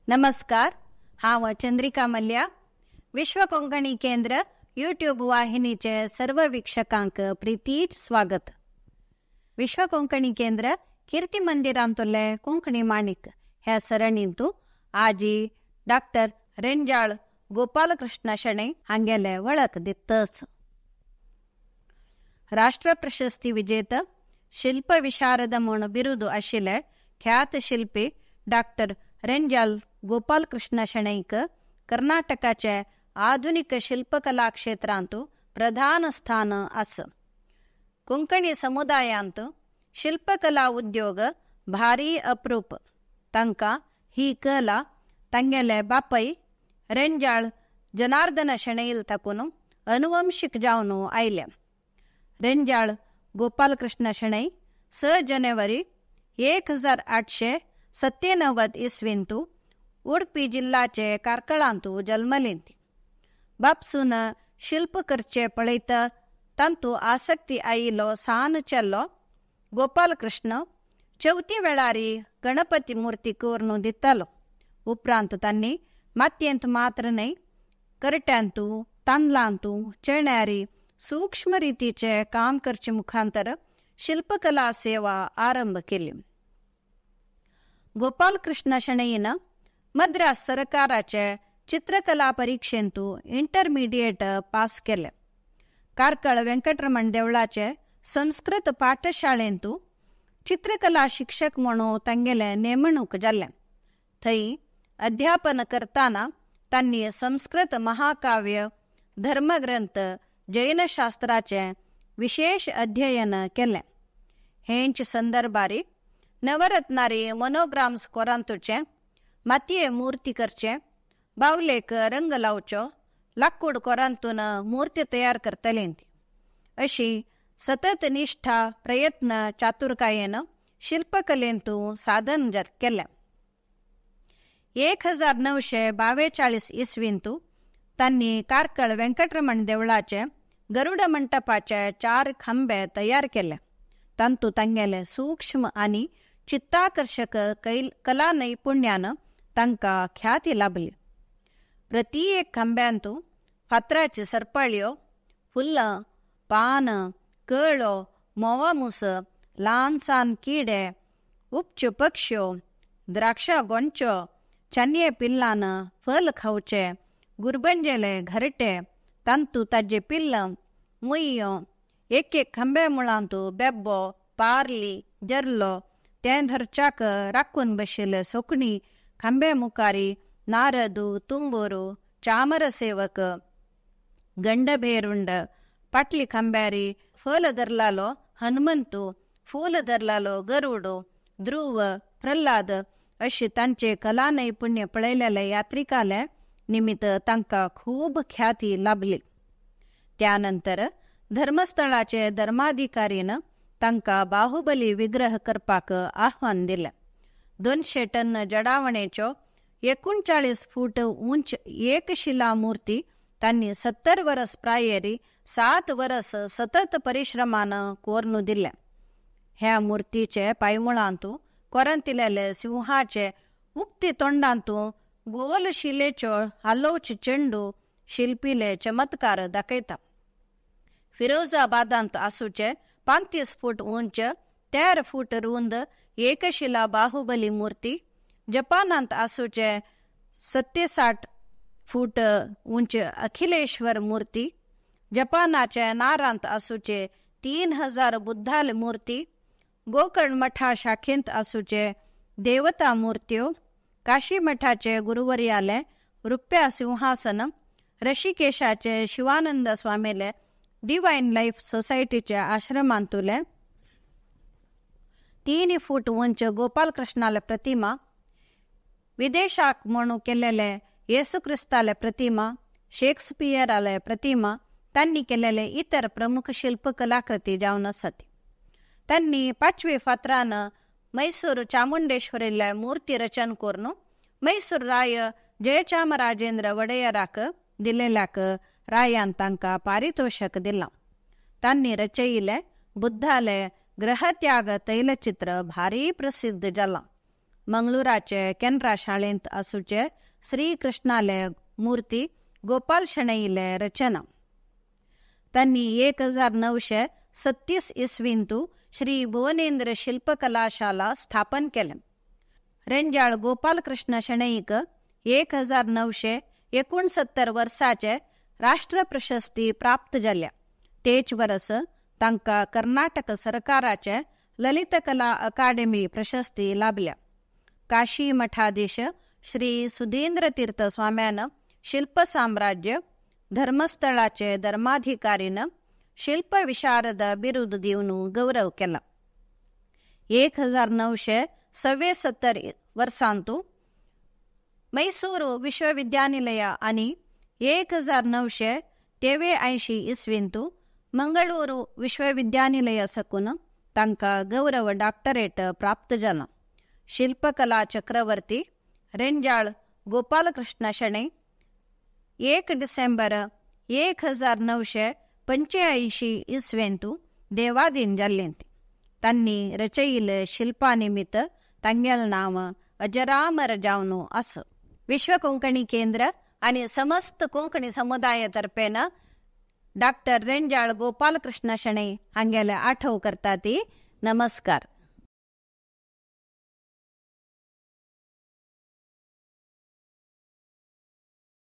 नमस्कार, हांव चंद्रिका मल्या. विश्व कोंकणी केंद्र यूट्यूब वाहिनीचे सर्व वीक्षकांक प्रितीच स्वागत. विश्व कोंकणी केंद्र कीर्ती मंदिरांतले कोंकणी माणिक ह्या सरणींतू आजी डॉक्टर रेंजाळ गोपालकृष्ण शणै हांगेले वळख दितच. राष्ट्र प्रशस्ती विजेत शिल्पविशारद म्हूण बिरुद आशिल्ले ख्यात शिल्पी डॉक्टर रेंजाल गोपालकृष्ण शणैक कर्नाटकाचे आधुनिक शिल्पकला क्षेत्रांत प्रधान स्थान आसा. कोंकणी समुदायांत शिल्पकला उद्योग भारी अप्रूप. तांकां ही कला तांगेले बापय रेंजाळ जनार्दन शणैल थाकून अनुवंशीक जावन आयल्या. रेंजाळ गोपालकृष्ण शणै 6 जानेवारी 1897 इस्वींतू उडपी जिल्लाचे कार्कळांतू जल्मलेंती. बापसून शिल्प करचे पळयता तांतू आसक्ती आयिल्लो सान चेल्लो गोपालकृष्ण चवथी वेळारी गणपती मूर्ती करून दितालो. उपरांत तांणी मातयेंत मात्र न्हय करट्यांतू तांदळांतू चेण्यारी सूक्ष्म रितीचे काम करचे मुखांतर शिल्पकला सेवा आरंभ केली. गोपालकृष्ण शणैन मद्रास सरकाराचे चित्रकला परीक्षेंतू इंटरमिडिएट पास केले. कार्कळ वेंकटरमण देवळाचे संस्कृत पाठशाळेंतू चित्रकला शिक्षक म्हणून तांगेले नेमणूक जाल्ले. थंय अध्यापन करताना तांणी संस्कृत महाकाव्य, धर्मग्रंथ, जैनशास्त्राचे विशेष अध्ययन केले. हेंच संदर्भारी नवरत्नारी मोनोग्राम्स कोरांतुचे, मातये मूर्ती करचे, बावलेक रंग लावचो, लाकूड कोरांतून मूर्ती तयार करतले अशी सतत निष्ठा, प्रयत्न, चातुर्कायेन शिल्पकलेंतू साधन केले. 1942 इस्वींतू तांणी कार्कळ वेंकटरमण देवळाचे गरुड मंटपाचे 4 खांबे तयार केले. तांतू तांगेले सूक्ष्म आनी चित्ताकर्षक कला नैपुण्यान तांकां ख्याती लाभली. प्रति एक खांब्यांतू फातराची सरपळ्यो, फुलां, पान, कळो, मोवामूस, ल्हान सान किडे, उपच्यो पक्ष्यो, द्राक्षा गोंचो, चानये पिल्लान फल खावचे, गुरबंजेले घरटे, तांतू ताजे पिल्लां, मुयो, एक एक खांब्या मुळांतू बेब्बो, पारली, जरलो, तें धरच्याक राखून बशिल्ले सोकणी, खांब्या मुखारी नारदू, तुंबोरू, चामरसेवक, गंडभेरुंड, पाटली खांब्यारी फल धरलालो हनुमंतू, फूल धरलालो गरुडो, ध्रुव, प्रल्हाद अशी तांचे कला नैपुण्य पळयलेले यात्रिकाले निमित्त तांकां खूब ख्याती लाभली. त्यानंतर धर्मस्थळाचे धर्माधिकारीन तांकां बाहुबली विग्रह करपाक आव्हान दिलें. 200 टन जडावणेच्यो 39 फूट उंच एकशिला मूर्ती तांणी 70 वरस प्रायेरी 7 वरस सतत परिश्रमान कोरून दिले. ह्या मूर्तीचे पायमुळांतू कोरांतिलेले सिंहाचे उक्ती तोंडांतू गोल शिलेच्यो हालोवचे चेंडू शिल्पीले चमत्कार दाखयता. फिरोजाबादांत आसूचे 35 फूट उंच 13 फूट रुंद एकशिला बाहुबली मूर्ती, जपानांत आसूचे 67 फूट उंच अखिलेश्वर मूर्ती, जपानाचे नारांत आसूचे 3000 बुद्धाल मूर्ती, गोकर्ण मठा शाखेंत आसूचे देवता मूर्त्यो, काशी मठाचे गुरुवर्याले रुप्या सिंहासन, ऋषिकेशाचे शिवानंद स्वामीले डिवाइन लाईफ सोसायटीचे आश्रमांतुले 3 फूट उंच गोपालकृष्णाले प्रतिमा, विदेशाक म्हणू केलेले येसू क्रिस्ताले प्रतिमा, शेक्सपियराले प्रतिमा तांणी केलेले इतर प्रमुख शिल्पकलाकृती जावन आसात. तांणी 5वी फातरान मैसूर चामुंडेश्वरीले मूर्ती रचन करून मैसूर राय जयचामराजेंद्र वडेयराक दिलेल्याक रायान तांकां पारितोषक दिलां. तांणी रचयिल्ले बुद्धाले ग्रहत्याग तैलचित्र भारी प्रसिद्ध जालां. मंगळूराचे केनरा शाळेंत आसूचे श्रीकृष्णाले मूर्ती गोपाल शणैले रचना. तांणी 1936 इसवींतु श्री भुवनेंद्र शिल्पकलाशाला स्थापन केलें. रेंजाळ गोपालकृष्ण शणैक 1969 वर्साचे राष्ट्र प्रशस्ती प्राप्त जाल्या. तेच वरस तांकां कर्नाटक सरकाराचे ललितकला अकादेमी प्रशस्ती लाभल्या. काशी मठाधीश श्री सुधींद्र तीर्थ स्वाम्यान शिल्पसाम्राज्य धर्मस्थळाचे धर्माधिकारीन शिल्पविशारद बिरुद दिवन गौरव केला. 1976 वर्सांतु मैसूरू विश्वविद्यानिलय आनी 1983 इसवींतु मंगळूरू विश्वविद्यानिलय सकून तांकां गौरव डॉक्टरेट प्राप्त जाला. शिल्पकला चक्रवर्ती रेंजाळ गोपालकृष्ण शणै 1 डिसेंबर 1985 इसवेंतु देवाधीन जाल्लें. तांणी रचयिल्ले शिल्पानिमित्त तांगेलें नांव अजरामर जावन आसा. विश्व कोंकणी केंद्र आनी समस्त कोंकणी समुदाय तर्फेन डॉक्टर रेंजाळ गोपालकृष्ण शणै हांगेले आठव करता ती. नमस्कार.